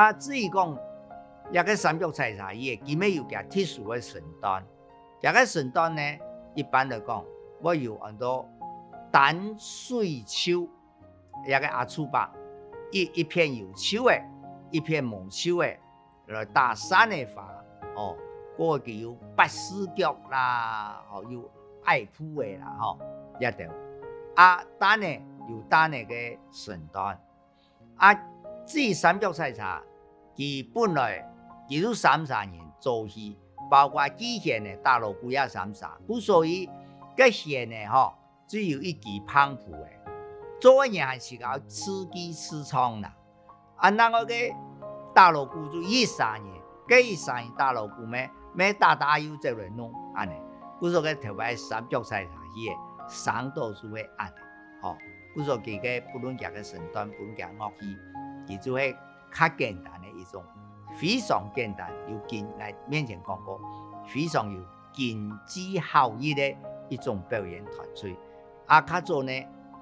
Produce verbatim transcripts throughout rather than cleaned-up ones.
啊，至於講這个三腳採茶戲，佢乜有佢特殊个身段。這个身段呢，一般來講，會有安到擔水樵，這个阿叔伯，一，一片有樵个，一片無樵个，來打山个花，哦，過佢有八字腳啦，哦，有矮步个啦，吼，這兜。啊，擔个有擔个个身段。 啊，至於三腳採茶，佢本來佢就三儕人做戲，包括祭弦个打鑼鼓也三儕，故所以該弦个吼，只有一支嗙鼓个，做个人還係較自彈自唱啦。啊，另外个打鑼鼓就一儕人，該一儕人打鑼鼓咩， 乜打打又走來弄恁呢。故所个頭擺三腳採茶戲个，生到就會恁呢，吼。故所佢个不論佢个身段，不論佢樂器，佢就係較簡單个一種，非常簡單，有經，𠊎面前講過，非常有經濟效益个一種表演團隊。啊，較早呢，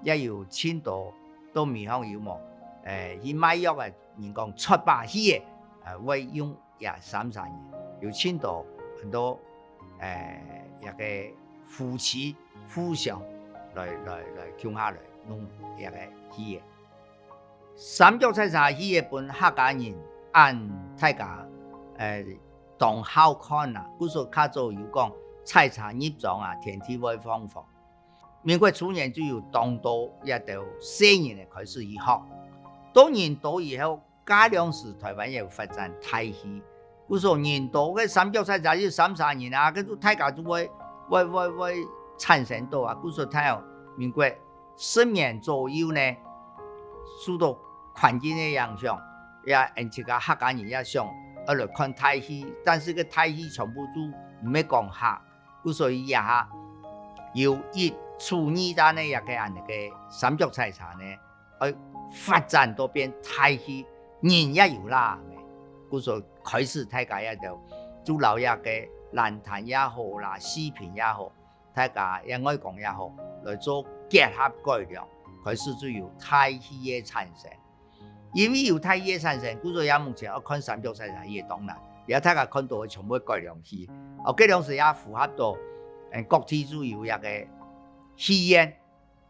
也有盡多到廟項有無，誒，去賣藥个人講出把戲个，誒，會用 也三儕人，有盡多很多，誒，這个夫妻互相來，來，來共下來弄這个戲个。三腳採茶戲个分客家人恁大家，誒，當好看啊，故所較早有講採茶入莊啊，天地會放風。民國初年就有當多這兜細人仔開始去學，到人多以後， 該量時臺灣也有發展大戲，故所人多个三腳採茶就三儕人啊，跟住大家就會，會，會，會產生到啊。故所大約民國十年左右呢，受到環境个影響，也𠊎自家客家人也想愛來看大戲，但是个大戲全部都毋係講客，故所以這下有一出二單个這个恁呢个三腳採茶呢， 愛發展到變大戲，人也有啦，故所開始大家也就，就摎這个蘭潭也好啦，四平也好，大家也外公也好，來做結合改良，開始就有大戲个產生。因為有大戲个產生，故所也目前愛看三腳採茶戲个當難，也大家看到个全部改良戲，哦，改良戲也符合到，嗯，各地就有這个戲院，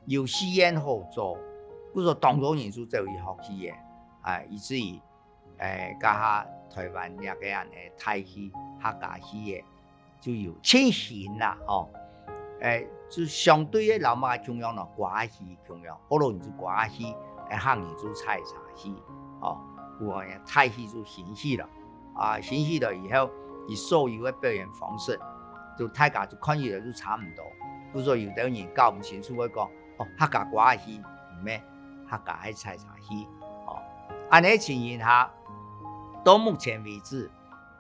有戲院好做，故所當多人就走去學戲个，啊，以至於，誒，這下臺灣這个恁呢大戲、客家戲个，就有盡興啦，吼。誒，就相對个摎麼个共樣咯，歌仔戲共樣，好多人就歌仔戲，誒，客人就採茶戲，吼，有个大戲就興起了。 啊，興起了以後，佢所有个表演方式，就大家就看起來就差毋多。故所有兜人搞毋清楚會講，哦，客家歌仔戲，毋係，客家係採茶戲，哦。恁呢情形下，到目前為止，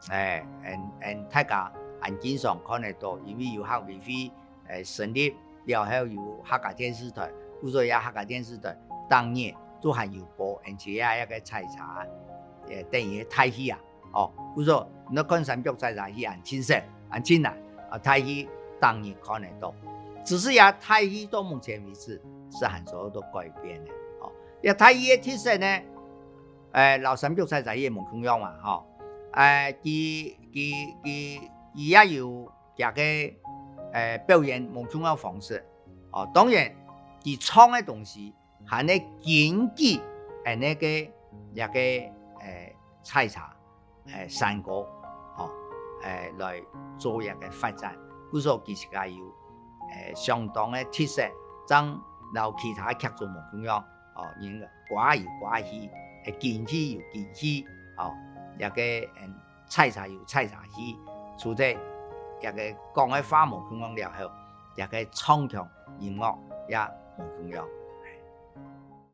誒，嗯，嗯，大家還經常看得到，因為有客委會，誒，成立了後有客家電視臺，故所這客家電視臺當日都還有播，而且也有个採茶，誒，等於大戲啊。 哦，故所你看三腳採茶戲恁精神，恁精彩，啊，大戲當然看得到。只是這大戲到目前為止係還做得到改變个。哦，這大戲个特色呢，誒，摎三腳採茶戲無共樣嘛，吼。誒，佢，佢，佢，佢也有佢个，誒，表演無共樣方式。哦，當然，佢唱个東西 還係根據恁呢个，這个，誒，採茶，誒，山歌，吼，誒，來做一个發展。故所佢自家有，誒，相當个特色，正摎其他劇種無共樣，哦，因為歌仔有歌仔戲，誒，京戲有京戲，哦，這个，嗯，採茶有採茶戲，除忒這个講个話無共樣了後，這个唱腔音樂也無共樣。